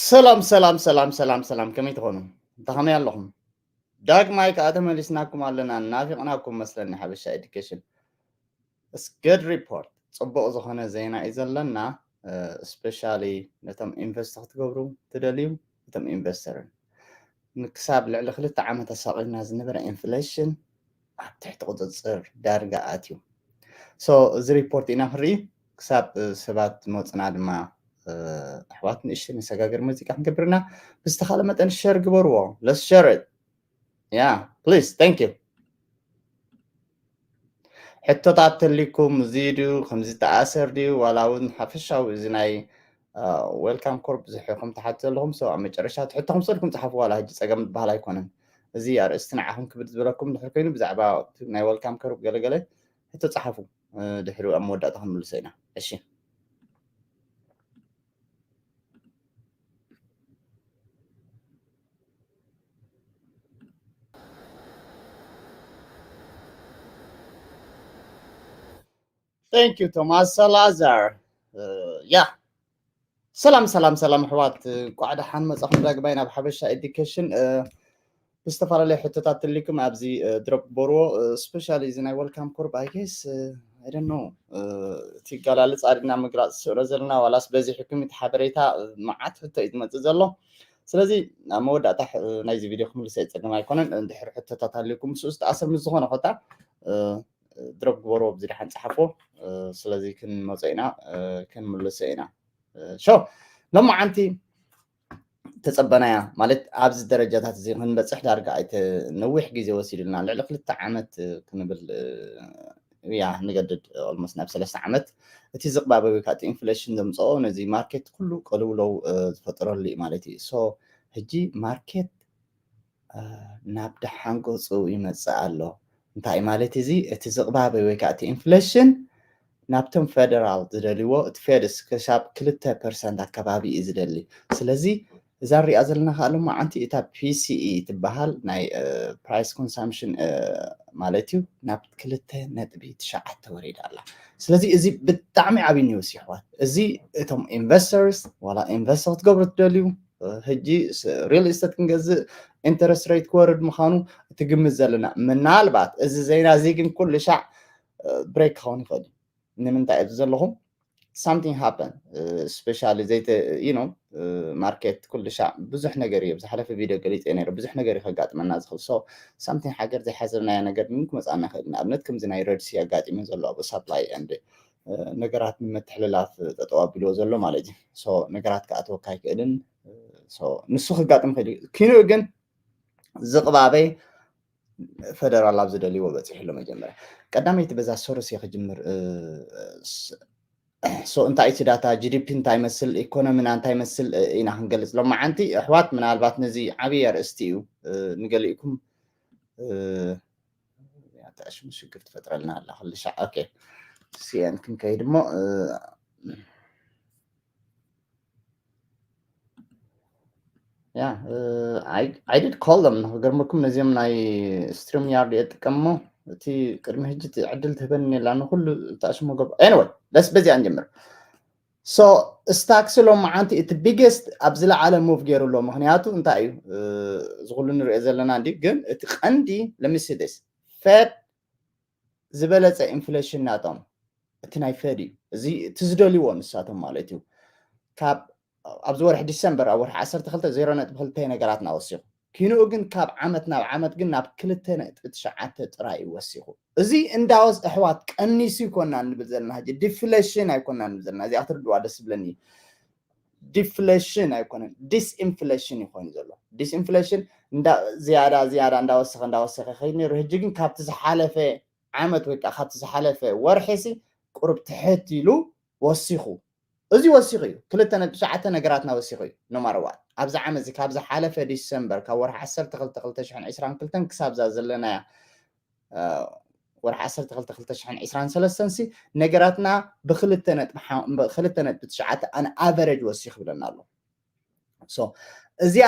ሰላም ሰላም ሰላም ሰላም ሰላም፣ ከመይ ትኾኑ? እንታ ከመይ ኣለኹም? ዳግማይ ከኣ ተመሊስናኩም ኣለና። ናፊቕናኩም መስለኒ ሓበሻ ኤዱኬሽን። It's good report። ጽቡቕ ዝኾነ ዜና እዩ ዘለና። ስፔሻሊ ነቶም ኢንቨስት ክትገብሩ ትደልዩ፣ ነቶም ኢንቨስተርን ንክሳብ ልዕሊ ክልተ ዓመት ኣሳቒና ዝነበረ ኢንፍሌሽን ኣብ ትሕቲ ቁፅፅር ዳርጋ ኣትዩ። So እዚ ሪፖርት ኢና ክንርኢ። ክሳብ ሰባት መፅና ድማ ኣሕዋት ንእሽተይ መሰጋገሪ ሙዚቃ ክንገብርና ብዝተኻለ መጠን ሸር ግበርዎ። Let's share it. Yeah, please. Thank you. ሕቶታት ተሊኩም እዚ ድዩ ከምዚ ተኣሰር ድዩ ዋላ እውን ሓፈሻዊ እዚ ናይ ዌልካም ኮርፕ ብዙሕ ኢኹም ትሓቱ ዘለኹም። So ኣብ መጨረሻ እቲ ሕቶኹም ሰልኩም ፀሓፉ። ዋላ ሕጂ ፀገም ዝበሃል ኣይኮነን። እዚ ኣርእስቲ ንዓኹም ክብድ ዝበለኩም ድሕር ኮይኑ ብዛዕባ ናይ ዌልካም ኮርፕ ገለገለ ሕቶ ፀሓፉ። ድሕሪ ኣብ መወዳእታ ክንምልሶ ኢና። እሺ። Thank you Thomas Salazar. ያ ሰላም ሰላም ሰላም ኣሕዋት፣ እንኳዕ ደሓን መጻኹም ዳግማይ ናብ ሓበሻ ኤዱኬሽን። ብዝተፈላለዩ ሕቶታት ትልኩም ኣብዚ ድሮፕ ግበርዎ። ስፔሻሊ እዚ ናይ ዌልካም ኮርፕ I guess I don't know እቲ ኣገላልጻ ድና ምግላጽ ስእሎ ዘለና ዋላስ በዚሕኩም እቲ ሓበሬታ። መዓት ሕቶ እዩ ዝመጽእ ዘሎ። ስለዚ ኣብ መወዳእታ ናይዚ ቪድዮ ክምልሰ ይጸገም ኣይኮነን። እንድሕር ሕቶታት ኣልኩም ምስኡ ዝተኣሰር ምስ ዝኾነ ኮታ ድሮፕ ግበርዎ፣ ብዚ ደሓን ጸሓፎ። ስለዚ ክንመጾ ኢና፣ ክንምልሶ ኢና። ሾ ሎማዓንቲ ተጸበናያ ማለት ኣብዚ ደረጃታት እዚ ክንበጽሕ ዳርጋ ኣይተ ነዊሕ ግዜ ወሲዱልና፣ ልዕሊ ክልተ ዓመት ክንብል ያ ንገድድ፣ ኦልሞስት ናብ ሰለስተ ዓመት። እቲ ዝቕባበ ወይ ከዓ እቲ ኢንፍሌሽን ዘምፅኦ ነዚ ማርኬት ኩሉ ቀልውለው ዝፈጠረሉ እዩ ማለት እዩ። So ሕጂ ማርኬት ናብ ደሓን ገፁ ይመፅእ ኣሎ። እንታይ ማለት እዚ? እቲ ዝቕባበ ወይ ከዓ እቲ ኢንፍሌሽን ናብቶም ፌደራል ዝደልይዎ፣ እቲ ፌድስ ክሳብ ክልተ ፐርሰንት ኣካባቢ እዩ ዝደሊ። ስለዚ እዛ ንሪኣ ዘለና ከዓ ሎማዓንቲ እታ ፒሲኢ ትበሃል ናይ ፕራይስ ኮንሳምፕሽን ማለት እዩ ናብ ክልተ ነጥቢ ትሽዓተ ወሪዳ ኣላ። ስለዚ እዚ ብጣዕሚ ዓብዪ ኒውስ ይሕዋት። እዚ እቶም ኢንቨስተርስ ዋላ ኢንቨስት ክትገብሩ ትደልዩ፣ ሕጂ ሪል ስቴት ክንገዝእ ኢንተረስት ሬት ክወርድ ምዃኑ እቲ ግምት ዘለና። ምናልባት እዚ ዜና እዚ ግን ኩሉ ሻዕ ብሬክ ክኸውን ይኽእል እዩ። ንምንታይ ኣብዚ ዘለኹም ሳምቲንግ ሃፐን ስፔሻሊ ዘይተ ዩ ኖ ማርኬት ኩሉ ሻዕ ብዙሕ ነገር እዩ። ዝሓለፈ ቪድዮ ገሊፀ ነይረ፣ ብዙሕ ነገር እዩ ከጋጥመና ዝኽእል። So ሳምቲንግ ሓገር ዘይሓሰብናዮ ነገር ምን ክመፅኣና ይኽእል። ንኣብነት ከምዚ ናይ ረድሲ ኣጋጢሙ ዘሎ ኣብ ሳፕላይ ኤንድ ነገራት ንምትሕልላፍ ጠጠው ኣቢልዎ ዘሎ ማለት እዩ። So ነገራት ክኣተወካ ኣይክእልን። So ንሱ ክጋጥም ይኽእል እዩ። ኪንኡ ግን ዝቕባበ ፈደራል ኣብ ዝደልይዎ በፂሑ ኣሎ። መጀመርያ ቀዳመይቲ በዛ ሶርስ እየ ክጅምር። So እንታይ እቲ ዳታ ጂዲፒ እንታይ ይመስል፣ ኢኮኖሚና እንታይ ይመስል ኢና ክንገልፅ ሎማዓንቲ ኣሕዋት። ምናልባት ነዚ ዓብዪ ኣርእስቲ እዩ ንገሊእኩም። ተዕሽሙ ሽግር ትፈጥረልና ኣላ ክልሻዕ። ኦኬ ሲኤን ክንከይድ እሞ ያ I did call them። ንክገርመኩም ነዚኦም ናይ ስትሪም ያርድ እየ ጥቀሞ። እቲ ቅድሚ ሕጂ እቲ ዕድል ትህበኒ የላ ንኩሉ ተኣሽሞ ገብ anyway ለስ በዚኣ ንጀምር። So ስታክስ ሎማዓንቲ እቲ ቢገስት ኣብ ዝለዓለ ሙቭ ገይሩ ኣሎ። ምክንያቱ እንታይ እዩ እዚ ኩሉ ንሪኦ ዘለና እንዲ ግን እቲ ቀንዲ ለሚስደስ ፌድ ዝበለፀ ኢንፍሌሽን ናቶም እቲ ናይ ፌድ እዩ። እዚ እቲ ዝደልይዎ ንሳቶም ማለት እዩ። ካብ ኣብዚ ወርሒ ዲሰምበር ኣብ ወርሒ ዓሰርተ ክልተ ዜሮ ነጥቢ ክልተ ነገራት እናወሲኹ ኪንኡ ግን ካብ ዓመት ናብ ዓመት ግን ናብ ክልተ ነጥቢ ትሽዓተ ጥራይ እዩ ወሲኹ። እዚ እንዳወስ ኣሕዋት ቀኒሱ ይኮና ንብል ዘለና ሕጂ ዲፍሌሽን ኣይኮና ንብል ዘለና። እዚኣ ክትርድዋ ደስ ዝብለኒ። ዲፍሌሽን ኣይኮነን ዲስኢንፍሌሽን ይኮን ዘሎ። ዲስኢንፍሌሽን ዝያዳ ዝያዳ እንዳወሰኸ እንዳወሰኸ ከይድ ነይሩ። ሕጂ ግን ካብቲ ዝሓለፈ ዓመት ወይ ከዓ ካብቲ ዝሓለፈ ወርሒ ሲ ቁሩብ ትሕት ኢሉ ወሲኹ። እዚ ወሲኹ እዩ። ክልተ ነጥቢ ትሽዓተ ነገራትና ወሲኹ እዩ። ኖማርዋት ኣብዚ ዓመት እዚ ካብ ዝሓለፈ ዲሰምበር ካብ ወርሒ ዓሰርተ ክልተ ክልተ ሽሕን ዕስራን ክልተን ክሳብ እዛ ዘለናያ ወርሒ ዓሰርተ ክልተ ክልተ ሽሕን ዕስራን ሰለስተን ሲ ነገራትና ብክልተ ነጥቢ ትሽዓተ ኣን ኣቨሬጅ ወሲኹ ይብለና ኣሎ። So እዚኣ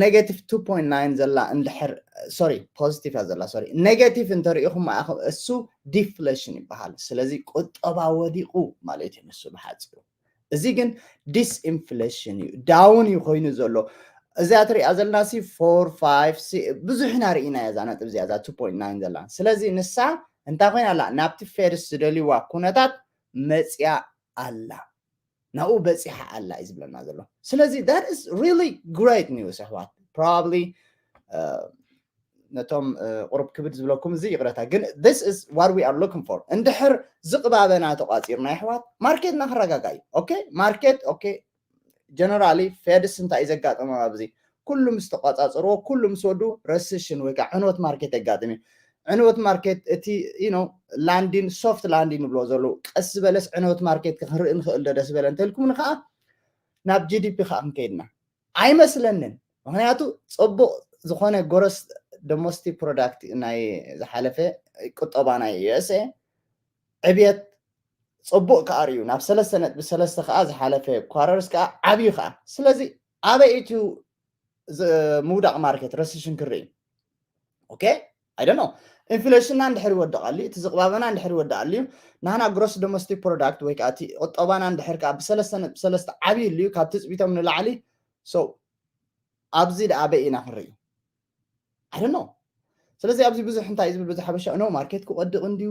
ኔጋቲቭ ቱ ፖይንት ናይን ዘላ እንድሕር ሶሪ ፖዚቲቭ እያ ዘላ ሶሪ ኔጋቲቭ እንተሪኢኹም እሱ ዲፍሌሽን ይበሃል። ስለዚ ቁጠባ ወዲቑ ማለት እዩ ንሱ ብሓፂሩ። እዚ ግን disinflation እዩ፣ down እዩ ኮይኑ ዘሎ። እዚኣ ትሪኣ ዘለና ሲ four five ብዙሕ ኢና ርኢና እያ እዛ ነጥብ እዚኣ እዛ two point nine ዘላ። ስለዚ ንሳ እንታይ ኮይና ኣላ? ናብቲ ፌድስ ዝደልይዋ ኩነታት መፅያ ኣላ፣ ናብኡ በፂሓ ኣላ እዩ ዝብለና ዘሎ። ስለዚ that is really great news ኣሕዋት። Probably ነቶም ቁሩብ ክብድ ዝብለኩም እዚ ይቕረታ፣ ግን this is what we are looking for። እንድሕር ዝቕባበና ተቋፂርና ኣሕዋት ማርኬትና ክረጋጋ እዩ። ኦኬ ማርኬት ኦኬ ጀነራሊ ፌድስ እንታይ እዩ ዘጋጠመ ኣብዚ? ኩሉ ምስ ተቋፃፀርዎ፣ ኩሉ ምስ ወዱ ረሲሽን ወይ ከዓ ዕንወት ማርኬት የጋጥም እዩ። ዕንወት ማርኬት እቲ ዩ ኖ ላንዲን ሶፍት ላንዲን ንብሎ ዘለዉ ቀስ ዝበለስ ዕንወት ማርኬት ክንርኢ ንኽእል ዶ ደስ በለ እንተልኩምኒ ከዓ ናብ ጂዲፒ ከዓ ክንከይድና ኣይመስለንን። ምክንያቱ ፅቡቅ ዝኾነ ግሮስ ዶሜስቲክ ፕሮዳክት ናይ ዝሓለፈ ቁጠባ ናይ ዩኤስኤ ዕብየት ፅቡቅ ከዓ ርዩ ናብ ሰለስተ ነጥቢ ሰለስተ ከዓ ዝሓለፈ ኳረርስ ከዓ ዓብዩ ከዓ። ስለዚ ኣበይ እቲ ምውዳቅ ማርኬት ረሲሽን ክርኢ? ኦኬ ኣይ ዶንት ኖ። ኢንፍሌሽንና እንድሕር ይወድቕ ኣልዩ፣ እቲ ዝቕባበና እንድሕር ይወድቕ ኣልዩ፣ ናህና ግሮስ ዶሜስቲክ ፕሮዳክት ወይ ከዓ እቲ ቁጠባና እንድሕር ከዓ ብሰለስተ ነጥቢ ሰለስተ ዓብዩ ኣልዩ ካብ ትፅቢቶም ንላዕሊ። ሶ ኣብዚ ደኣ ኣበይ ኢና ክንርኢ? ኣይ ዶንት ኖ። ስለዚ ኣብዚ ብዙሕ እንታይ ዝብል ብዙሕ ሓበሻ ኖ ማርኬት ክወድቕ እንድዩ፣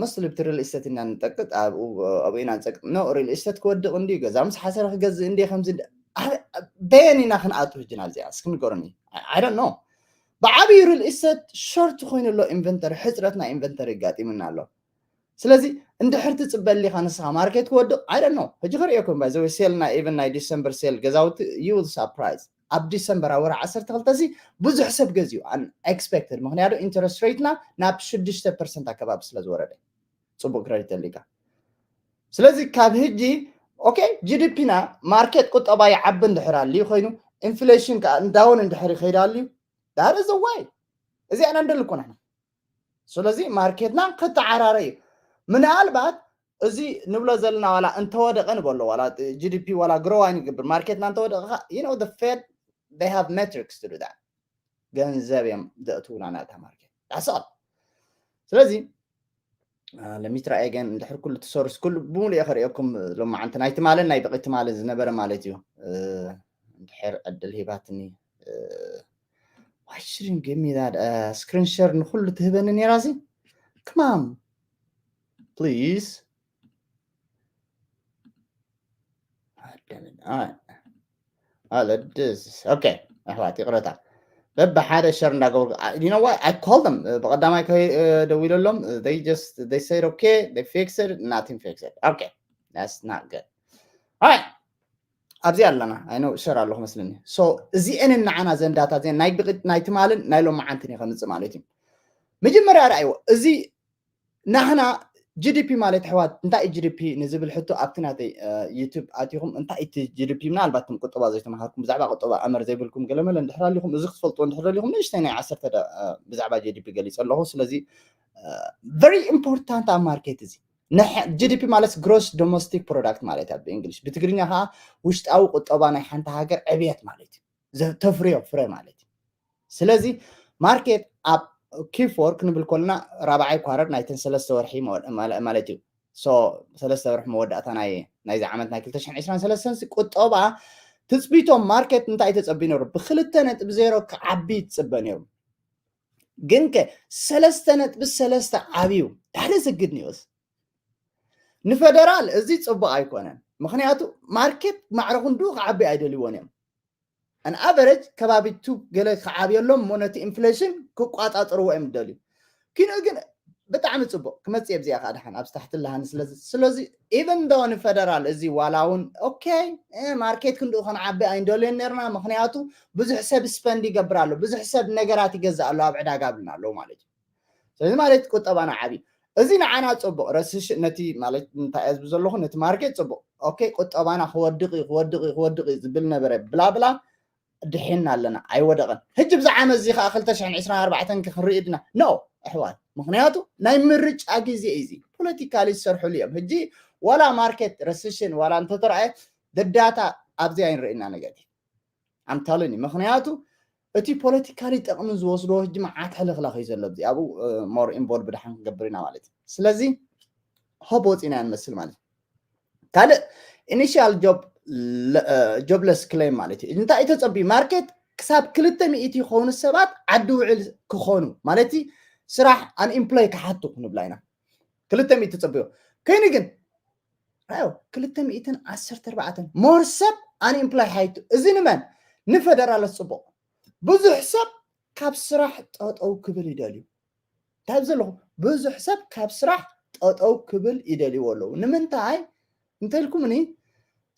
መስል ብቲ ሪል ኢስተት ኢና ንጠቅጥ፣ ኣብኡ ኣብኡ ኢና ንጸቅጥ። ኖ ሪል ኢስተት ክወድቕ እንድዩ፣ ገዛ ምስ ሓሰረ ክገዝእ እንድየ ከምዚ እንደ-፣ ኣበ-፣ በየን ኢና ክንኣቱ ሕጂ ናብዚኣ? እስኪ ንገሩኒ። ኣይ ዶንት ኖ። ብዓብዩ ሪል ኢስተት ሾርት ኮይኑ ኣሎ ኢንቨንተሪ፣ ሕጽረት ናይ ኢንቨንተሪ የጋጢምና ኣሎ። ስለዚ እንድሕር ትጽበ ኣሊኻ ንስኻ ማርኬት ክወድቕ ኣይ ዶንት ኖ። ሕጂ ከርእየኩም ባይ ዘወይ ሴል ናይ ኢቨን ናይ ዲሰምበር ሴል ገዛውቲ you will surprise። ኣብ ዲሰምበር ኣብ ወርሒ ዓሰርተ ክልተ ሲ ብዙሕ ሰብ ገዝዩ ኣን ኤክስፔክትድ፣ ምክንያቱ ኢንተረስት ሬትና ናብ ሽዱሽተ ፐርሰንት ኣከባቢ ስለ ዝወረደ ጽቡቅ ክረዲት ኣሊካ። ስለዚ ካብ ሕጂ ኦኬ ጂዲፒና ማርኬት ቁጠባ ይዓቢ እንድሕር ኣልዩ ኮይኑ ኢንፍሌሽን ከዓ እንዳውን እንድሕር ይኸይድ ኣልዩ that is the way። እዚኣና እንደልኩ ንሕና ስለዚ ማርኬትና ከተዓራረ እዩ። ምናልባት እዚ ንብሎ ዘለና ዋላ እንተወደቀ ንበሎ ዋላ ጂዲፒ ዋላ ግሮዋይ ንግብር ማርኬትና እንተወደቀ you know the Fed they have metrics to do that። ገንዘብ እዮም ዘእትውና ናታ ማርኬት that's all። ስለዚ ለሚትራ ኤገን እንድሕር ኩሉ ትሰርስ ኩሉ ብሙሉ እየ ከርእየኩም ሎማዓንቲ ናይ ትማልን ናይ ብቂ ትማልን ዝነበረ ማለት እዩ። እንድሕር ዕድል ሂባትኒ why shouldn't give me that screen share ንኩሉ ትህበኒ ነይራ ሲ come on please። ኣደምን ኣይ ኣለድስ ኦኬ ኣሕዋት ይቕረታ በብሓደ ሸር እንዳገበርኩ you know what I called them ብቐዳማይ ከደዊለሎም they just they said okay they fixed it nothing fixed okay that's not good። ኣይ ኣብዚ ኣለና ኣይ ነው ሸር ኣለኹ መስለኒ። ሶ እዚአን ንዓና ዘንዳታ ዜን ናይ ብቕት ናይ ትማልን ናይ ሎማዓንትን እዩ ከምፅእ ማለት እዩ። መጀመርያ ርኣይዎ እዚ ናህና ጂዲፒ ማለት ኣሕዋት እንታይ እዩ ጂዲፒ ንዝብል ሕቶ ኣብቲ ናተይ ዩቱብ ኣቲኹም እንታይ እቲ ጂዲፒ ምናልባት ትም ቁጠባ ዘይተምሃርኩም ብዛዕባ ቁጠባ ኣመር ዘይብልኩም ገለመለ እንድሕር ኣሊኹም እዚ ክትፈልጥዎ እንድሕር ኣሊኹም ንእሽተይ ናይ ዓሰርተ ብዛዕባ ጂዲፒ ገሊፀ ኣለኹ። ስለዚ very important ኣብ ማርኬት እዚ ጂዲፒ ማለት ግሮስ ዶሜስቲክ ፕሮዳክት ማለት ኣብ እንግሊሽ ብትግርኛ ከዓ ውሽጣዊ ቁጠባ ናይ ሓንቲ ሃገር ዕብየት ማለት እዩ። ተፍርዮ ፍረ ማለት እዩ። ስለዚ ማርኬት ኣብ ኪፎር ክንብል ከለና ራብዓይ ኳረር ናይተን ሰለስተ ወርሒ ማለት እዩ። ሰለስተ ወርሒ መወዳእታ ናይዚ ዓመት ናይ ክልተ ሽሕን ዕስራን ሰለስተን ቁጠባ ትፅቢቶም ማርኬት እንታይ ተፀቢ ነሩ ብክልተ ነጥቢ ዜሮ ክዓቢ ትፅበ ነሩ። ግን ከ ሰለስተ ነጥቢ ሰለስተ ዓብዩ ዳደ ዘግድ ኒውስ ንፈደራል እዚ ፅቡቅ ኣይኮነን። ምክንያቱ ማርኬት ማዕረ ክንዱ ክዓቢ ኣይደልይዎን እዮም። ኣን ኣቨሬጅ ከባቢ ቱ ገለ ክዓብየሎም እሞ ነቲ ኢንፍሌሽን ክቋፃፅርዎ እዮም ዝደልዩ። ኪንኡ ግን ብጣዕሚ ፅቡቅ ክመፅእ ኣብዚኣ ከዓ ደሓን ኣብዚ ታሕቲ ኣለሃኒ ስለዚ ስለዚ ኢቨን ዶ ንፈደራል እዚ ዋላ እውን ኦኬ ማርኬት ክንድኡ ከንዓቢ ኣይንደልዮን ነርና ምክንያቱ ብዙሕ ሰብ ስፐንድ ይገብር ኣሎ ብዙሕ ሰብ ነገራት ይገዝእ ኣሎ ኣብ ዕዳጋ ኣብልና ኣለዉ ማለት እዩ። ስለዚ ማለት ቁጠባና ዓብዩ እዚ ንዓና ፅቡቅ ረስሽ ነቲ ማለት እንታይ እያ ዝብል ዘለኹ ነቲ ማርኬት ፅቡቅ ኦኬ ቁጠባና ክወድቅ እዩ ክወድቅ እዩ ክወድቅ እዩ ዝብል ነበረ ብላብላ ድሒና ኣለና ኣይወደቀን። ሕጂ ብዚ ዓመት እዚ ከዓ ክልተ ሽሕን ዕስራን ኣርባዕተን ክንርኢ ድና ኖ ኣሕዋት ምክንያቱ ናይ ምርጫ ግዜ እዩ እዚ ፖለቲካሊ ዝሰርሕሉ እዮም። ሕጂ ዋላ ማርኬት ረስሽን ዋላ እንተተረኣየ ደዳታ ኣብዚ ኣይንርእና ነገር ኣምታሉኒ ምክንያቱ እቲ ፖለቲካሊ ጠቕሚ ዝወስዶ ሕጂ መዓት ሕልኽላኽ እዩ ዘሎ ኣብዚ ኣብኡ ሞር ኢንቮልቭ ድሓን ክንገብር ኢና ማለት እዩ። ስለዚ ሆብ ወፂና ንመስል ማለት እዩ። ካልእ initial job jobless claim ማለት እዩ። እንታይ እዩ ተጸብዩ? ማርኬት ክሳብ ክልተ ሚእቲ ይኾኑ ሰባት ዓዲ ውዕል ክኾኑ ማለት እዩ፣ ስራሕ unemploy ክሓቱ ክንብላ ኢና። ክልተ ሚእቲ ተጸብዮ ኮይኑ ግን ራዮ ክልተ ሚእትን ዓሰርተ ኣርባዕተን more ሰብ unemploy ሓይቱ። እዚ ንመን? ንፈደራል ጽቡቕ። ብዙሕ ሰብ ካብ ስራሕ ጠጠው ክብል ይደልዩ። እንታይ ዘለኹ? ብዙሕ ሰብ ካብ ስራሕ ጠጠው ክብል ይደልይዎ ኣለዉ። ንምንታይ እንተልኩምኒ፣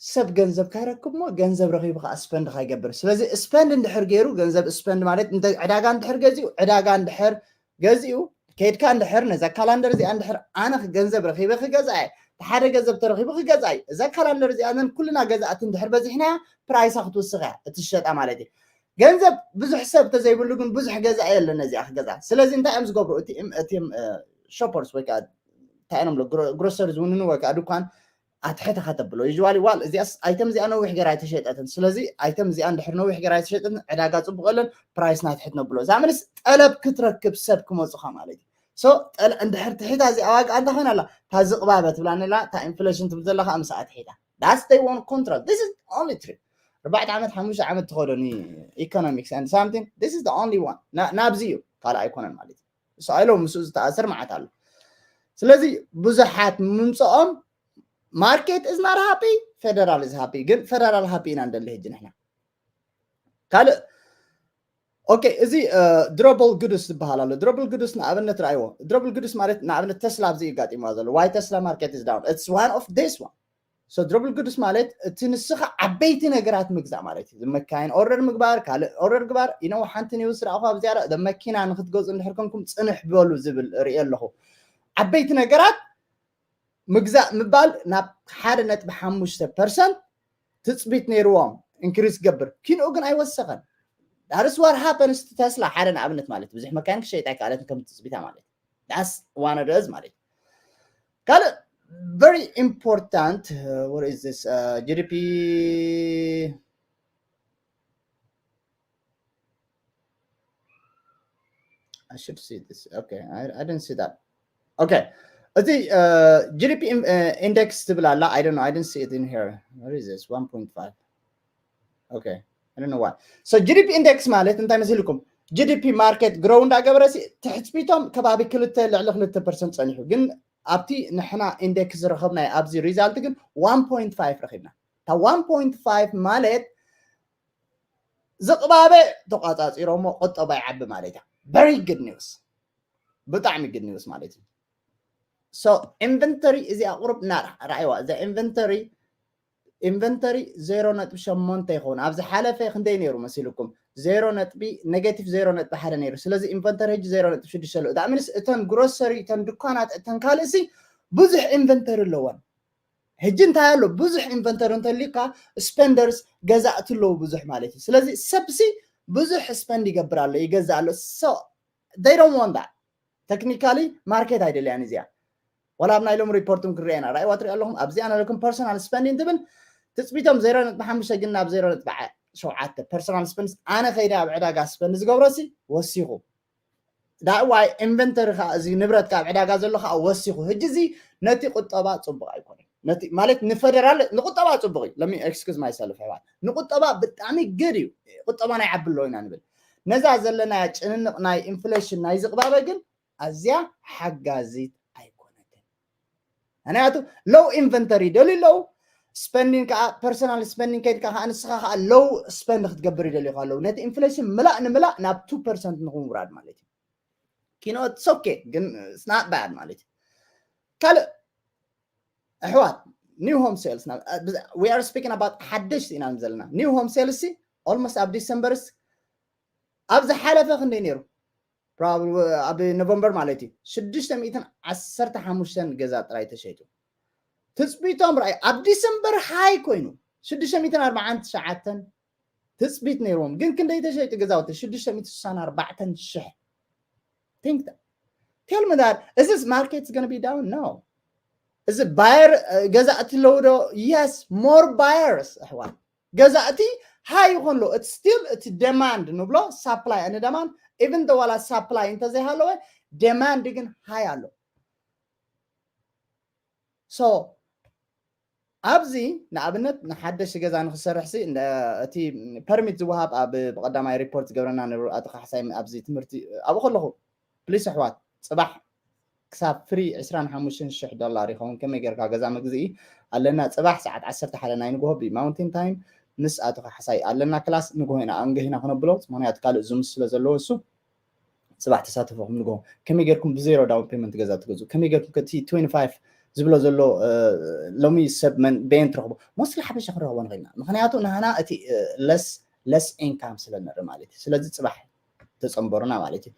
ሰብ ገንዘብ ካይረክብ ሞ ገንዘብ ረኺቡ ከዓ ስፐንድ ካይገብር። ስለዚ ስፐንድ እንድሕር ገይሩ፣ ገንዘብ ስፐንድ ማለት እንተ ዕዳጋ እንድሕር ገዚኡ፣ ዕዳጋ እንድሕር ገዚኡ፣ ከይድካ እንድሕር ነዛ ካላንደር እዚኣ እንድሕር ኣነ ገንዘብ ረኺበ ክገዝኣ እየ፣ ሓደ ገንዘብ ተረኺቡ ክገዝኣ እዩ። እዛ ካላንደር እዚኣ ነን ኩልና ገዛእቲ እንድሕር በዚሕናያ ፕራይሳ ክትውስኽ እያ፣ እትሸጣ ማለት እዩ። ገንዘብ ብዙሕ ሰብ ተዘይብሉ ግን ብዙሕ ገዛኢ የለን ነዚኣ ክገዛ። ስለዚ እንታይ እዮም ዝገብሩ? እቲ እም- እቲ እም- እ፣ ሾፐርስ ወይ ከዓ እንታይ እዮም ግሮ- ግሮሰሪ ዝውንኑ ወይ ከዓ ድኳን ኣትሕተ ከተብሎ ዩዋሊ ዋል እዚኣስ ኣይተም እዚኣ ነዊሕ ገራ ኣይተሸጠትን። ስለዚ ኣይተም እዚኣ እንድሕር ነዊሕ ገራ ኣይተሸጠትን ዕዳጋ ፅቡቅ የለን ፕራይስ ናትሕት ነብሎ። እዛ ምንስ ጠለብ ክትረክብ ሰብ ክመፁኻ ማለት እዩ። ሶ ጠለ እንድሕር ትሒታ እዚኣ ዋጋ እንታይ ኮይና ኣላ? እታ ዝቕባበ ትብላ ነላ እታ ኢንፍሌሽን ትብል ዘለካ ምሳኣ ትሒታ that's they want control this is only three ኣርባዕተ ዓመት ሓሙሽተ ዓመት ትኸዶ ኢኮኖሚክስ and something this is the only one ናብዚ እዩ ካልእ ኣይኮነን ማለት እዩ። እሱ ኣይሎም ምስኡ ዝተኣሰር መዓት ኣሎ። ስለዚ ብዙሓት ምምፅኦም ማርኬት is not happy federal is happy ግን federal happy ኢና እንደሊ ሕጂ ንሕና ካልእ ኦኬ እዚ ድሮብል ጉድስ ዝበሃል ኣሎ። ድሮብል ጉድስ ንኣብነት ረኣይዎ። ድሮብል ጉድስ ማለት ንኣብነት ተስላ ኣብዚ እዩ ጋጢምዋ ዘሎ። Why Tesla market is down? It's one of this one. So ድሮብል ጉድስ ማለት እቲ ንስኻ ዓበይቲ ነገራት ምግዛእ ማለት እዩ። መካይን ኦርደር ምግባር፣ ካልእ ኦርደር ግባር። You know ሓንቲ ኒውስ ረኣኹ ኣብዚኣ መኪና ንክትገዝኡ እንድሕር ኮንኩም ፅንሕ በሉ ዝብል ርኢ ኣለኹ። ዓበይቲ ነገራት ምግዛእ ምባል ናብ ሓደ ነጥቢ ሓሙሽተ ፐርሰንት ትፅቢት ነይርዎም ኢንክሪስ ገብር ኪንኡ ግን ኣይወሰኸን። That is what happens to Tesla ሓደ ንኣብነት ማለት ብዙሕ መካይን ክሸይጥ ኣይከኣለትን ከም ትፅቢታ ማለት that's one of those ማለት ካልእ very important uh, what is this uh, GDP I should see this. Okay, I, I didn't see that. Okay. እቲ uh, GDP in- uh, index ትብል ኣላ I don't know I didn't see it in here. What is this? One point five. Okay. I don't know why. So GDP index ማለት እንታይ መሲልኩም? GDP market grow እንዳገበረ ሲ ትሕፅቢቶም ከባቢ ክልተ ልዕሊ ክልተ ፐርሰንት ፀኒሑ ግን ኣብቲ ንሕና ኢንዴክስ ዝረኸብናዮ ኣብዚ ሪዛልት ግን one point five ረኺብና። እታ one point five ማለት ዝቕባበ ተቋፃፂሮሞ ቁጠባ ይዓቢ ማለት እያ። Very good news ብጣዕሚ good news ማለት እዩ። So ኢንቨንተሪ እዚኣ ቁሩብ እና ረኣይዋ እዛ ኢንቨንተሪ ኢንቨንተሪ ዜሮ ነጥቢ ሸሞንተ ይኸውን። ኣብ ዝሓለፈ ክንደይ ነይሩ መሲልኩም? ዜሮ ነጥቢ ኔጌቲቭ ዜሮ ነጥቢ ሓደ ነይሩ። ስለዚ ኢንቨንተሪ ሕጂ ዜሮ ነጥቢ ሽዱሽተ ኣለዎ። ዳእምንስ እተን ግሮሰሪ እተን ድኳናት እተን ካልእሲ ብዙሕ ኢንቨንተሪ ኣለወን። ሕጂ እንታይ ኣሎ? ብዙሕ ኢንቨንተሪ እንተሊካ ስፐንደርስ ገዛእቲ ኣለዉ ብዙሕ ማለት እዩ። ስለዚ ሰብሲ ብዙሕ ስፐንድ ይገብር ኣሎ ይገዛእ ኣሎ። So they don't want that. ተክኒካሊ ማርኬት ኣይደልያን እዚኣ ዋላ ኣብ ናይ ሎም ሪፖርት እውን ክርኤና ራእይዋ ትሪኦ ኣለኹም ኣብዚኣ ናለኩም ፐርሰናል ስፐንዲንግ ትብል ትፅቢቶም ዜሮ ነጥቢ ሓሙሽተ ግን ናብ ዜሮ ነጥቢ ሸውዓተ ፐርሰናል ስፐንስ ኣነ ከይደ ኣብ ዕዳጋ ስፐንድ ዝገብሮሲ ወሲኹ ዳእዋይ ኢንቨንተሪ ከዓ እዚ ንብረት ካብ ዕዳጋ ዘሎ ከዓ ወሲኹ ሕጂ እዚ ነቲ ቁጠባ ፅቡቅ ኣይኮነን ነቲ ማለት ንፈደራል ንቁጠባ ፅቡቅ እዩ ለሚ ኤክስኩዝ ማይሰልፍ ሕዋት ንቁጠባ ብጣዕሚ ግድ እዩ ቁጠባ ናይ ዓቢ ኣሎ ኢና ንብል ነዛ ዘለና ጭንንቕ ናይ ኢንፍሌሽን ናይ ዝቕባበ ግን ኣዝያ ሓጋዚት ኣይኮነትን ምክንያቱ ሎው ኢንቨንተሪ ደልዩ ኣለዉ ስፐንዲን ከዓ ፐርሰናል ስፐንዲን ከይድካ ከዓ ንስኻ ከዓ ሎው ስፐንድ ክትገብር ይደልዩ ኣለዉ ነቲ ኢንፍሌሽን ምላእ ንምላእ ናብ ቱ ፐርሰንት ንክምውራድ ማለት እዩ ኪኖ ሶኬ ግን ስናት ባድ ማለት እዩ ካልእ ኣሕዋት new home sales we are speaking about ሓደሽቲ ኢና ዘለና new home sales ሲ almost ኣብ ዲሰምበርስ ኣብ ዝሓለፈ ክንደይ ነይሩ ኣብ ኖቨምበር ማለት እዩ ሽዱሽተ ሚእትን ዓሰርተ ሓሙሽተን ገዛ ጥራይ ተሸይጡ ትፅቢቶም ርኣይ ኣብ ዲሰምበር ሃይ ኮይኑ ሽዱሽተ ሚእትን ኣርባዓን ትሽዓተን ትፅቢት ነይርዎም ግን ክንደይ ተሸይጡ ገዛውቲ ሽዱሽተ ሚእቲ ስሳን ኣርባዕተን ሽሕ think that tell me that is this market is going to be down no እዚ ባየር ገዛእቲ ኣለዉ ዶ yes more buyers ኣሕዋት ገዛእቲ ሃይ ይኾን ኣሎ እቲ still እቲ demand ንብሎ supply and demand even though ዋላ supply እንተዘይሃለወ demand ግን ሃይ ኣሎ so ኣብዚ ንኣብነት ንሓደሽ ገዛ ንክሰርሕ ሲ እንደ- እቲ ፐርሚት ዝወሃብ ኣብ ብቀዳማይ ሪፖርት ዝገብረና ነሩ ኣቶ ካሕሳይ ኣብዚ ትምህርቲ ኣብኡ ከለኹ ፕሊስ ኣሕዋት ፅባሕ ክሳብ ፍሪ ዕስራን ሓሙሽተን ሽሕ ዶላር ይኸውን ከመይ ጌርካ ገዛ መግዝኢ ኣለና። ፅባሕ ሰዓት ዓሰርተ ሓደ ናይ ንግሆ ብማውንቴን ታይም ምስ ኣቶ ካሕሳይ ኣለና ክላስ ንግሆ ኢና ኣንገሂና ክነብሎ ምክንያቱ ካልእ ዙም ስለ ዘለዎ እሱ ፅባሕ ተሳተፈኹም ንግሆ ከመይ ጌርኩም ብዜሮ ዳውን ፔመንት ገዛ ትገዝኡ ከመይ ጌርኩም ከቲ ትዌንቲ ፋይቭ ዝብሎ ዘሎ ሎሚ ሰብ መን በየን ትረኽቦ ሞስሊ ሓበሻ ክንረኽቦ ንኽእልና ምክንያቱ ንሃና እቲ ለስ ለስ ኢንካም ስለ ንርኢ ማለት እዩ ስለዚ ፅባሕ ተፀንበሩና ማለት እዩ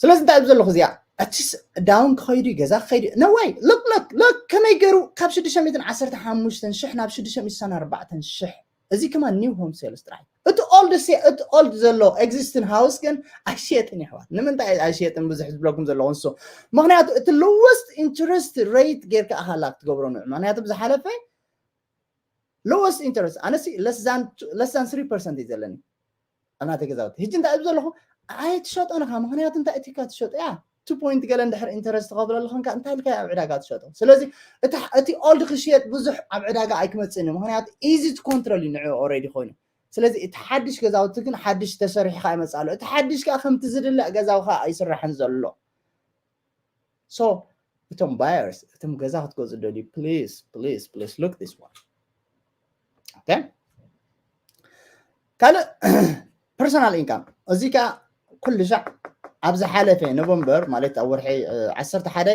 ስለዚ እንታይ ዘለኹ እዚኣ እቺስ ዳውን ክኸይዱ ገዛ ክኸይዱ ነዋይ ሎክ ሎክ ሎክ ከመይ ገይሩ ካብ ሽዱሽተ ሚእትን ዓሰርተ ሓሙሽተን ሽሕ ናብ ሽዱሽተ ሚእትን ዓሰርተ ኣርባዕተን ሽሕ እዚ ከማን ኒው ሆም ሴልስ ጥራሕ እቲ ኦልድ እቲ ኦልድ ዘሎ ኤግዚስትን ሃውስ ግን ኣይሽየጥን ይሕዋት ንምንታይ ኣይሽየጥን ብዙሕ ዝብለኩም ዘለኹ ንሱ ምክንያቱ እቲ ሎወስት ኢንትረስት ሬት ጌርካ ኣካላ ክትገብሮ ንዑ ምክንያቱ ብዝሓለፈ ሎወስት ኢንትረስት ኣነሲ ለስ ዛን ስሪ ፐርሰንት እዩ ዘለኒ ኣብ ናተይ ገዛውቲ ሕጂ እንታይ እብ ዘለኹ ኣይትሸጦ ንኻ ምክንያቱ እንታይ እቲካ ትሸጦ እያ ቱ ፖይንት ገለ እንድሕር ኢንተረስት ትኸፍለሉ ኸንካ እንታይ ኢልካ ኣብ ዕዳጋ ትሸጦ ስለዚ እቲ ኦልድ ክሽየጥ ብዙሕ ኣብ ዕዳጋ ኣይክመፅእን እዩ ምክንያቱ ኢዚ ቱ ኮንትሮል እዩ ንዕ ኦረዲ ኮይኑ ስለዚ እቲ ሓድሽ ገዛውቲ ግን ሓድሽ ተሰሪሑ ከዓ ይመፅእ ኣሎ እቲ ሓድሽ ከዓ ከምቲ ዝድለ ገዛው ከዓ ኣይስራሕን ዘሎ so እቶም ባየርስ እቶም ገዛ ክትገዝኡ ደልዩ please please please look this one okay ካልእ ፐርሶናል ኢንካም እዚ ከዓ ኩሉ ሻዕ ኣብ ዝሓለፈ ኖቨምበር ማለት ኣብ ወርሒ ዓሰርተ ሓደ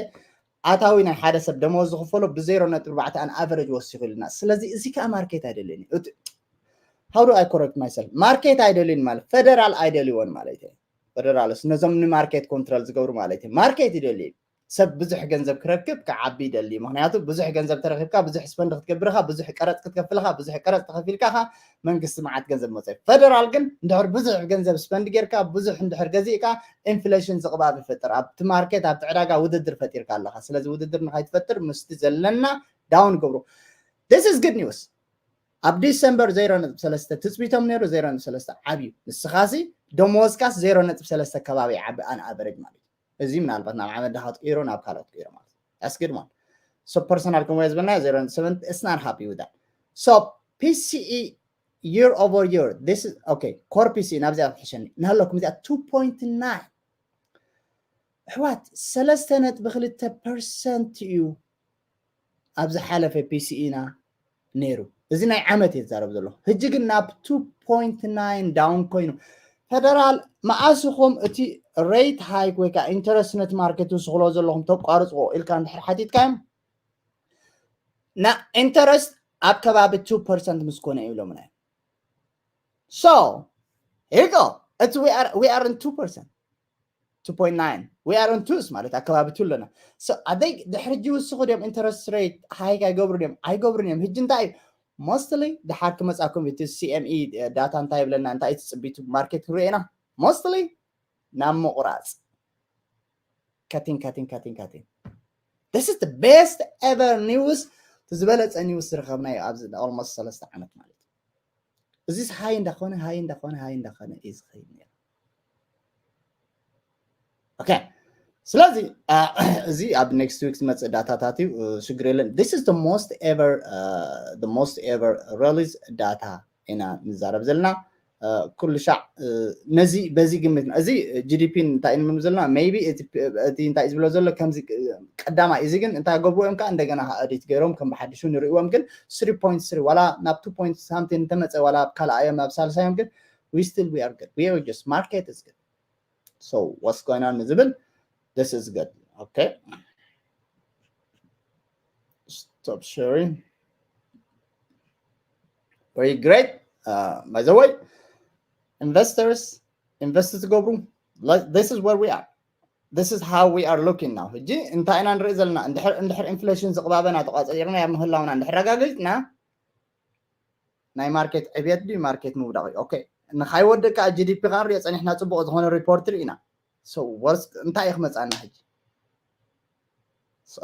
ኣታዊ ናይ ሓደ ሰብ ደመወዝ ዝኽፈሎ ብዜሮ ነጥቢ ኣርባዕተ ኣን ኣቨሬጅ ወሲኹ ኢልና ስለዚ እዚ ከዓ ማርኬት ኣይደልን እዩ how do I correct myself ማርኬት ኣይደልዩን ማለት ፈደራል ኣይደልይዎን ማለት እዩ ፈደራልስ ነዞም ንማርኬት ኮንትሮል ዝገብሩ ማለት እዩ ማርኬት ይደሊ ሰብ ብዙሕ ገንዘብ ክረክብ ክዓቢ ይደሊ ምክንያቱ ብዙሕ ገንዘብ ተረኪብካ ብዙሕ ስፐንድ ክትገብርካ ብዙሕ ቀረፅ ክትከፍልካ ብዙሕ ቀረፅ ተከፊልካ መንግስቲ መዓት ገንዘብ መፀ ፈደራል ግን እንድሕር ብዙሕ ገንዘብ ስፐንድ ጌርካ ብዙሕ እንድሕር ገዚእካ ኢንፍሌሽን ዝቕባብ ይፈጥር ኣብቲ ማርኬት ኣብቲ ዕዳጋ ውድድር ፈጢርካ ኣለካ ስለዚ ውድድር ንካይትፈጥር ምስቲ ዘለና ዳውን ገብሩ this is good news ኣብ ዲሰምበር ዜሮ ነጥቢ ሰለስተ ትፅቢቶም ነይሩ ዜሮ ነጥቢ ሰለስተ ዓብዩ ንስኻሲ ደመወዝካስ ዜሮ ነጥቢ ሰለስተ ከባቢ ዓቢ ኣን ኣቨሬጅ ማለት እዩ እዚ ምናልባት ናብ ዓመት ድካ ትቅይሮ ናብ ካልኦት ትቅይሮ ማለት እዩ that's good one so personal ከም ወያ ዝበልና ዜሮ ነጥቢ ሰቨን it's not happy with that so PCE year over year this is okay core PCE ናብዚኣ ትሕሸኒ ናሃለኩም እዚኣ two point nine ኣሕዋት ሰለስተ ነጥቢ ክልተ ፐርሰንት እዩ ኣብ ዝሓለፈ ፒሲኢና ነይሩ እዚ ናይ ዓመት እየ ዝዛረብ ዘለኹ ሕጂ ግን ናብ two point nine down ኮይኑ ፈደራል መዓስ ኢኹም እቲ rate hike ወይ ከዓ interest ነቲ market ውስኽሎ ዘለኹም ተቋርፅዎ ኢልካ እንድሕር ሓቲትካዮም ና interest ኣብ ከባቢ two percent ምስ ኮነ ይብሎምና እዮም so here you go it's we are we are in two percent two point nine we are on twos ማለት ኣከባቢ two ኣለና so ኣደይ ድሕሪ ሕጂ ውስኹ ድዮም interest rate hike ኣይገብሩ ድዮም ኣይገብሩን እዮም ሕጂ እንታይ እዩ mostly ድሓር ክመፃኩም እቲ CME data እንታይ ይብለና እንታይ ትፅቢቱ market ክንሪኦ ኢና mostly ናብ ምቁራፅ cutting cutting cutting cutting this is the best ever news ዝበለፀ news ዝረኸብናዮ ኣብዚ almost ሰለስተ ዓመት ማለት እዩ እዚስ ሃይ እንዳኾነ ሃይ እንዳኾነ ሃይ እንዳኾነ እዩ ዝኸይድ ነይሩ okay ስለዚ እዚ ኣብ next week ዝመፅእ ዳታታት እዩ ሽግር የለን this is the most ever the most ever release data ኢና ንዛረብ ዘለና ኩሉ ሻዕ ነዚ በዚ ግምት እዚ GDP እንታይ ንምም ዘለና maybe እቲ እንታይ ዝብሎ ዘሎ ከምዚ ቀዳማይ እዚ ግን እንታይ ገብሩ እዮም ከዓ እንደገና ኣዲት ገይሮም ከም ብሓድሹ ንርእዎም ግን three point three ዋላ ናብ two point something እንተመፀ ዋላ ኣብ ካልኣዮም ኣብ ሳልሳዮም ግን we still we are good we are just market is good so what's going on ዝብል this is good okay stop sharing very great uh, by the way investors invest ትገብሩ this is where we are this is how we are looking now ሕጂ እንታይ ኢና ንርኢ ዘለና እንድሕር ኢንፍሌሽን ዝቕባበና ተቋፂርና ኣብ ምህላውና እንድሕር ኣጋገፅና ናይ ማርኬት ዕብየት ድዩ ማርኬት ምውዳቕ እዩ okay ንካይወድእ ከዓ GDP ከዓ ንሪኦ ፀኒሕና ፅቡቅ ዝኾነ ሪፖርት ርኢና so worst እንታይ እዩ ክመፅኣና ሕጂ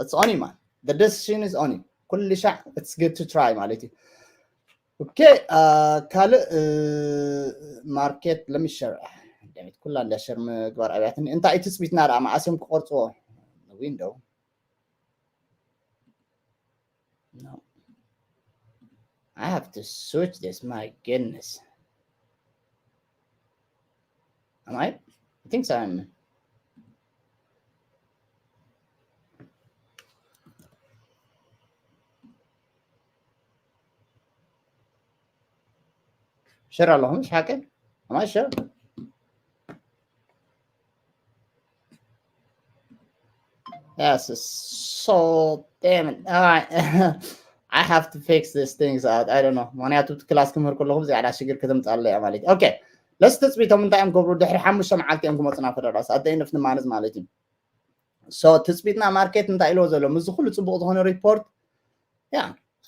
it's on you man the decision is on you ኩሉ ሻዕ it's good to try ማለት እዩ okay ካልእ market let me share ኩላ እንዳ ሸር ምግባር ኣብያትኒ እንታይ እዩ ትፅቢትና ደኣ መዓስ እዮም ክቆርፅዎ window I have to switch this. My goodness. Am I? I think so. I'm Share ኣለኹም ሓቂ? Am I share? Yes, it's so damn it. All right. I have to fix these things out. I don't know. ምክንያቱ ክላስ ክምህር ከለኹ ዝያዳ ሽግር ከተምጻለ እያ ማለት እዩ። Okay. ለስ ትጽቢቶም እንታይ እዮም ክገብሩ ድሕሪ ሓሙሽተ መዓልቲ እዮም ክመጹና ፈደራስ at the end of the month ማለት እዩ። So ትጽቢትና ማርኬት እንታይ ኢልዎ ዘሎ ምስ ኩሉ ጽቡቕ ዝኾነ ሪፖርት ያ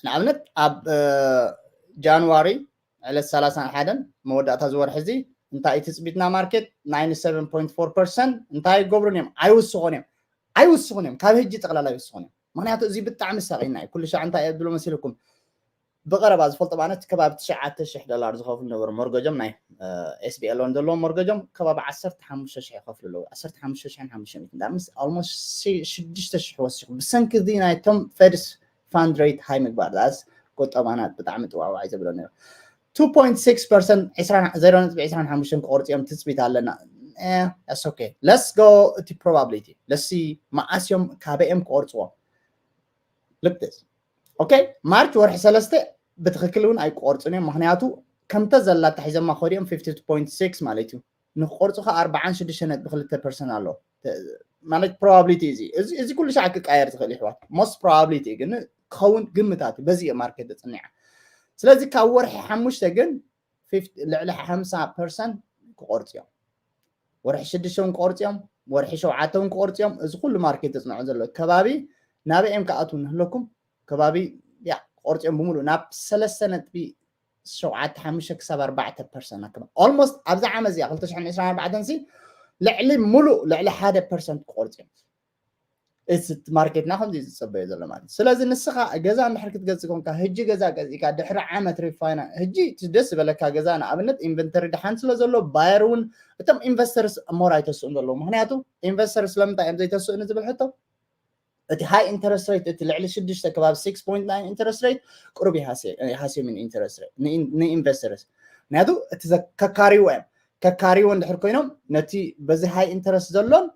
ንኣብነት ኣብ ጃንዋሪ ዕለት ሰላሳን ሓደን መወዳእታ ዝወርሒ እዚ እንታይ እዩ ትጽቢትና ማርኬት ninety-seven point four percent እንታይ ይገብሩን እዮም ኣይውስኹን እዮም ኣይውስኹን እዮም ካብ ህጂ ጠቕላላ ይውስኹን እዮም ምክንያቱ እዚ ብጣዕሚ ሳቂና እዩ ኩሉ ሻዕ እንታይ እየ ብሎ መሲልኩም ብቐረባ ዝፈልጦ ማለት ከባቢ ትሽዓተ ሽሕ ዶላር ዝኸፍሉ ነበሩ ሞርገጆም ናይ ኤስቢኤል ዘለዎም ሞርገጆም ከባቢ ዓሰርተ ሓሙሽተ ሽሕ ይኸፍሉ ኣለዉ ዓሰርተ ሓሙሽተ ሽሕን ሓሙሽተ ሚእትን ምስ almost ሽዱሽተ ሽሕ ወሲኹ ብሰንኪ እዚ ናይቶም ፌድስ fund rate high ምግባር ዳስ ቁጠባና ብጣዕሚ ጥዋዋይ ዘብሎ ነይሩ two point six percent ዜሮ ነጥቢ ዕስራን ሓሙሽተን ክቆርፅ እዮም ትፅቢት ኣለና okay let's go እቲ probability let's see መዓስ እዮም ካበይ እዮም ክቆርፅዎ look this okay ማርች ወርሒ ሰለስተ ብትክክል እውን ኣይቆርፅን እዮም ምክንያቱ ከምተ ዘላ ታሒዘማ ኮዲኦም fifty point six ማለት እዩ ንክቆርፁ ከዓ ኣርባዓን ሽዱሽተ ነጥቢ ክልተ ፐርሰንት ኣሎ ማለት probability እዚ እዚ ኩሉ ሻዕ ክቃየር ዝኽእል ይሕዋት most probability ግን ክኸውን ግምታት በዚ ማርኬት ተፅኒዓ ስለዚ ካብ ወርሒ ሓሙሽተ ግን ልዕሊ ሓምሳ ፐርሰንት ክቆርፅ እዮም ወርሒ ሽዱሽተ እውን ክቆርፅ እዮም ወርሒ ሸውዓተ እውን ክቆርፅ እዮም እዚ ኩሉ ማርኬት ተፅንዖ ዘሎ ከባቢ ናበይ እዮም ክኣትዉ ንህለኩም ከባቢ ያ ክቆርፅ እዮም ብምሉእ ናብ ሰለስተ ነጥቢ ሸውዓተ ሓሙሽተ ክሳብ ኣርባዕተ ፐርሰንት ኣከባ almost ኣብዚ ዓመት እዚኣ ክልተ ሽሕን ዕስራን ኣርባዕተን ሲ ልዕሊ ሙሉእ ልዕሊ ሓደ ፐርሰንት ክቆርፅ እዮም እቲ ማርኬትና ከምዚ ዝፀበዮ ዘሎ ማለት ስለዚ ንስኻ ገዛ እንድሕር ክትገዝእ ኮንካ ህጂ ገዛ ገዚእካ ድሕሪ ዓመት ሪፋይና ህጂ ደስ ዝበለካ ገዛ ንኣብነት ኢንቨንተሪ ድሓን ስለ ዘሎ ባየር እውን እቶም ኢንቨስተርስ more ኣይተስኡን ዘለዉ ምክንያቱ ኢንቨስተር ስለምንታይ እዮም ዘይተስኡኒ ዝብል ሕቶ እቲ high interest rate እቲ ልዕሊ ሽዱሽተ ከባቢ six point nine interest rate ቁሩብ ይሃስየምን interest rate ንኢንቨስተርስ ምክንያቱ እቲ ከካሪዎ እዮም ከካሪዎ እንድሕር ኮይኖም ነቲ በዚ high interest ዘሎን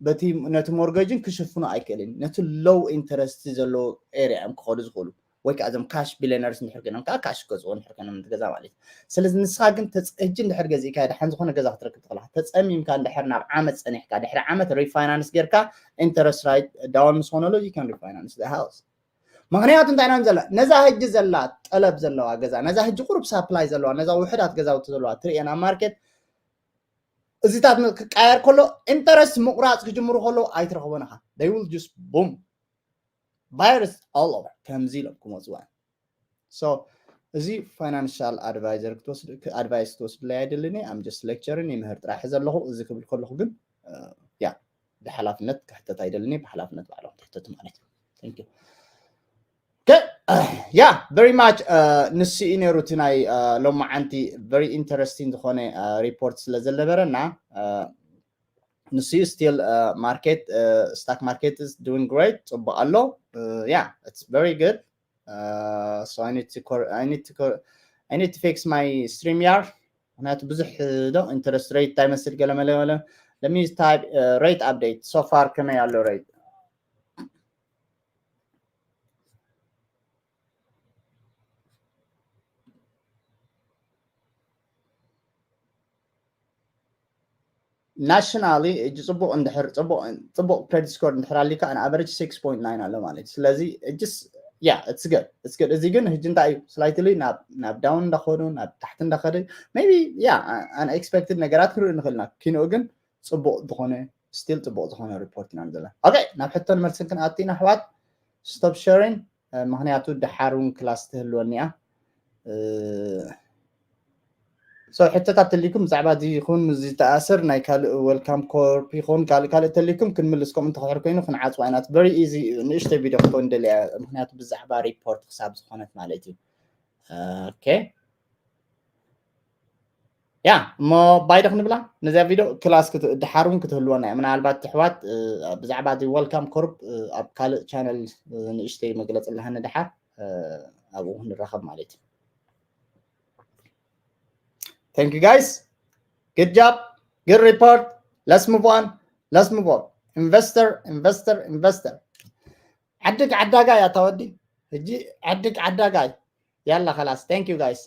በቲ ነቲ ሞርገጅን ክሽፍኑ ኣይክእልን ነቲ low interest ዘለዎ area እዮም ክኸዱ ዝኽእሉ ወይ ከዓ እዞም ካሽ ቢሊነርስ እንድሕር ኮይኖም ከዓ ካሽ ክገዝዎ እንድሕር ኮይኖም ገዛ ማለት እዩ ስለዚ ንስኻ ግን ተፅእጂ እንድሕር ገዚእካ ድሓን ዝኾነ ገዛ ክትረክብ ትኽእልካ ተፀሚምካ እንድሕር ናብ ዓመት ፀኒሕካ ድሕሪ ዓመት ሪፋይናንስ ጌርካ interest rate down ምስ ኾነሉ you can refinance the house ምክንያቱ እንታይ ኢና ዘላ ነዛ ህጂ ዘላ ጠለብ ዘለዋ ገዛ ነዛ ህጂ ቁሩብ ሳፕላይ ዘለዋ ነዛ ውሕዳት ገዛውቲ ዘለዋ ትርእየን ኣብ ማርኬት እዚታት ክቃየር ከሎ interest ምቁራፅ ክጅምሩ ከለዉ ኣይትረኽቦን ኢኻ they will just boom buyers all over ከምዚ ኢሎም ክመፅዋ so እዚ financial advisor ክትወስድ advice ክትወስድለይ ኣይደልን እየ I'm just lecturing ይምህር ጥራሕ ዘለኹ እዚ ክብል ከለኹ ግን ያ ብሓላፍነት ክሕተት ኣይደልን እየ ብሓላፍነት ባዕሎም ትሕተቱ ማለት እዩ thank you okay yeah very much ንሱ እዩ ነይሩ እቲ ናይ ሎማዓንቲ very interesting ዝኾነ report ስለ ዘለበረና ንሱ እዩ still market stock market is doing great ፅቡቅ ኣሎ yeah it's very good uh, so I need to cor- I need to cor- I need to fix my StreamYard ምክንያቱ ብዙሕ ዶ interest rate እንታይ መስል ገለመለ let me type uh, rate update so far ከመይ ኣሎ rate ናሽናሊ እጂ ፅቡቅ እንድሕር ፅቡቅ credit score እንድሕር ኣሊካ an average six point nine ኣሎ ማለት እዩ ስለዚ እጅስ yeah it's good it's good እዚ ግን ህጂ እንታይ እዩ slightly ናብ ናብ down እንዳኸዱ ናብ ታሕቲ እንዳኸደ maybe yeah unexpected ነገራት ክንርኢ ንኽእል ኢና ኪንኡ ግን ፅቡቅ ዝኾነ still ፅቡቅ ዝኾነ report ኢና ዘለና okay ናብ ሕቶን መልስን ክንኣቱ ኢና ኣሕዋት stop sharing ምክንያቱ ደሓር እውን class ትህልወኒ እያ so ሕቶታት ተሊኩም ብዛዕባ እዚ ይኹን ዝተኣሰር ናይ ካልእ welcome corp ይኹን ካልእ ካልእ ተሊኩም ክንምልስ ከምኡ እንተኽሕር ኮይኑ ክንዓፅዋ ኢና very easy ንእሽተይ video ክትኮን ደልያ ምክንያቱ ብዛዕባ report ክሳብ ዝኾነት ማለት እዩ okay yeah እሞ ባይ ዶ ክንብላ ነዚኣ video class ድሓር እውን ክትህልወና እያ ምናልባት ኣሕዋት ብዛዕባ እዚ welcome corp ኣብ ካልእ channel ንእሽተይ መግለፂ ኣለሃኒ ድሓር ኣብኡ ክንራኸብ ማለት እዩ Thank you, guys. Good job. Good report. Let's move on. Let's move on. Investor, investor, investor. ዓድግ ዓዳጋይ ኣታ ወዲ። ሕጂ ዓድግ ዓዳጋይ። ያላ፣ خلاص. Thank you, guys.